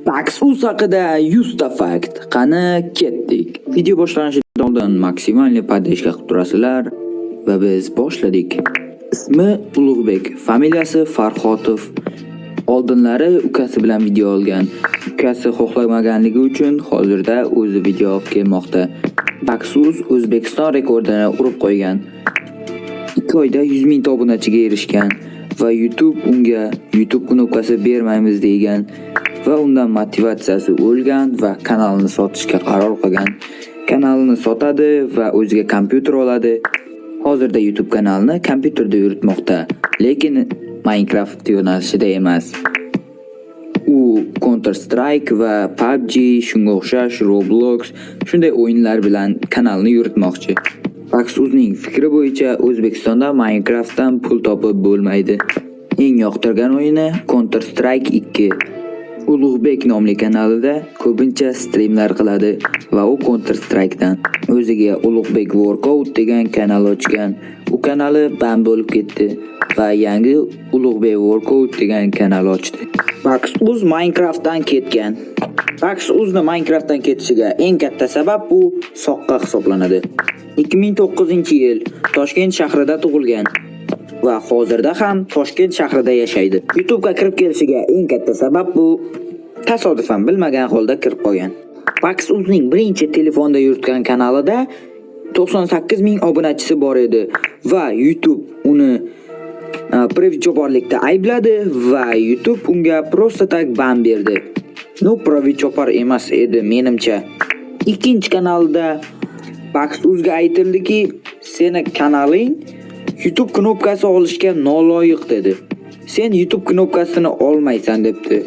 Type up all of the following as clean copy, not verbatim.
Pax.uz haqida 100 ta fakt. Qani ketdik. Video boshlanishidan oldin максимальный поддержка qilib turasizlar va biz boshladik. Ismi Ulug'bek, familiyasi Farxotov. Oldinlari ukasi bilan video olgan. Ukasi xohlamaganligi uchun hozirda o'zi video olib kelmoqda. Pax.uz O'zbekiston rekordini urib qo'ygan. 2 oyda 100 mingta obunachiga erishgan va YouTube unga YouTube knopkasi bermaymiz degan va undan motivatsiyasi o'lgan va kanalini sotishga qaror qilgan. Kanalini sotadi va o'ziga kompyuter oladi. Hozirda YouTube kanalini kompyuterda yuritmoqda, lekin Minecraft yo'nalishida emas. U Counter Strike va PUBG, shunga o'xshash Roblox, shunday o'yinlar bilan kanalni yuritmoqchi. Pax.uzning fikri bo'yicha O'zbekistonda Minecraftdan pul topib bo'lmaydi. Eng yoqtirgan o'yini Counter Strike 2. Ulug'bek nomli kanalida ko'pincha strimlar qiladi va u Counter Strike'dan o'ziga Ulug'bek Workout degan kanal ochgan. U kanali ban bo'lib ketdi va yangi Ulug'bek Workout degan kanal ochdi. Pax.uz Minecraftdan ketgan. Pax.uzni Minecraftdan ketishiga eng katta sabab bu soqqa hisoblanadi. 2009-yil Toshkent shahrida tug'ilgan va hozirda ham Toshkent shahrida yashaydi. YouTube'ga kirib kelishiga eng katta sabab bu tasodifan bilmagan holda kirib qolgan. Pax.uzning birinchi telefonda yuritgan kanalida 98 ming obunachisi bor edi va YouTube uni правичопорlikda aybladi va YouTube unga просто так ban berdi. Ну, правичопор emas edi menimcha. Ikkinchi kanalida Pax.uzga aytildiki, seni kanaling YouTube knopkasi olishga noloyiq dedi. Sen YouTube knopkasini olmaysan debdi.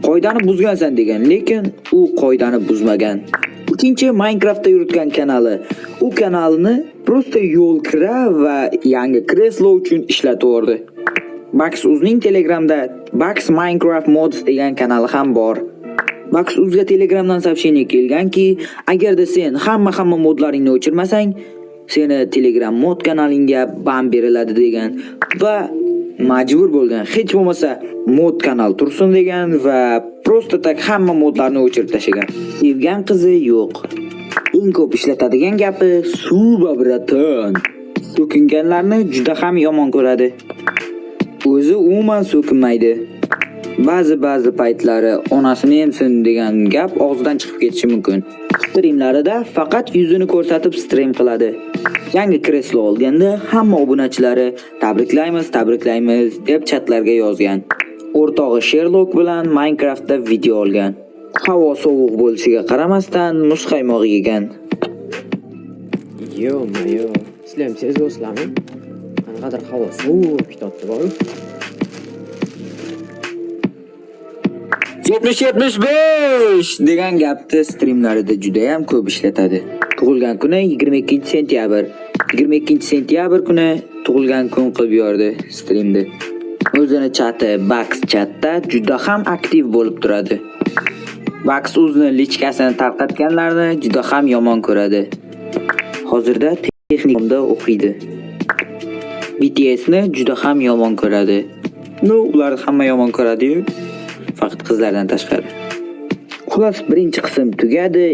Qoidani buzgansan degan, lekin u qoidani buzmagan. Uchinchi Minecraftda yuritgan kanali. U kanalini просто yo'l kira va yangi kreslo uchun ishlataverdi. Pax.uzning Telegramda Bax Minecraft Mods degan kanali ham bor. Pax.uzga Telegramdan сообщение kelganki, agarda sen hamma modlaringni o'chirmasang, seni Telegram mod kanalingga ban beriladi degan va majbur bo'lgan. Hech bo'lmasa mod kanal tursin degan va просто так hamma modlarni o'chirib tashlagan. Sevgan qizi yo'q. Eng ko'p ishlatadigan gapi "Суба, братан". So'kinganlarni juda ham yomon ko'radi. O'zi umuman so'kinmaydi. Ba'zi-ba'zi paytlari onasini emsin degan gap og'zidan chiqib ketishi mumkin. Strimlarida faqat yuzini ko'rsatib strim qiladi. Yangi kreslo olganda hamma obunachilari tabriklaymiz, tabriklaymiz deb chatlarga yozgan. O'rtog'i Sherlock bilan Minecraftda video olgan. Havo sovuq bo'lishiga qaramasdan muzqaymoq yegan. Ё-моё, sizlar ham sezyapsizlarmi? Qanaqadir havo sovuq ketyapti boru. 70-75 degan gapni strimlarida juda ham ko'p ishlatadi. Tug'ilgan kuni 22 sentyabr. 22 sentyabr kuni tug'ilgan kun qilib yordi strimni. O'zini chati Bax chatda juda ham aktiv bo'lib turadi. Bax o'zini личка sini tarqatganlarni juda ham yomon ko'radi. Hozirda texnikumda o'qiydi. BTSni juda ham yomon ko'radi. Ну, ularni hamma yomon ko'radi-yu, faqat qizlardan tashqari. Xullas, birinchi qism tugadi.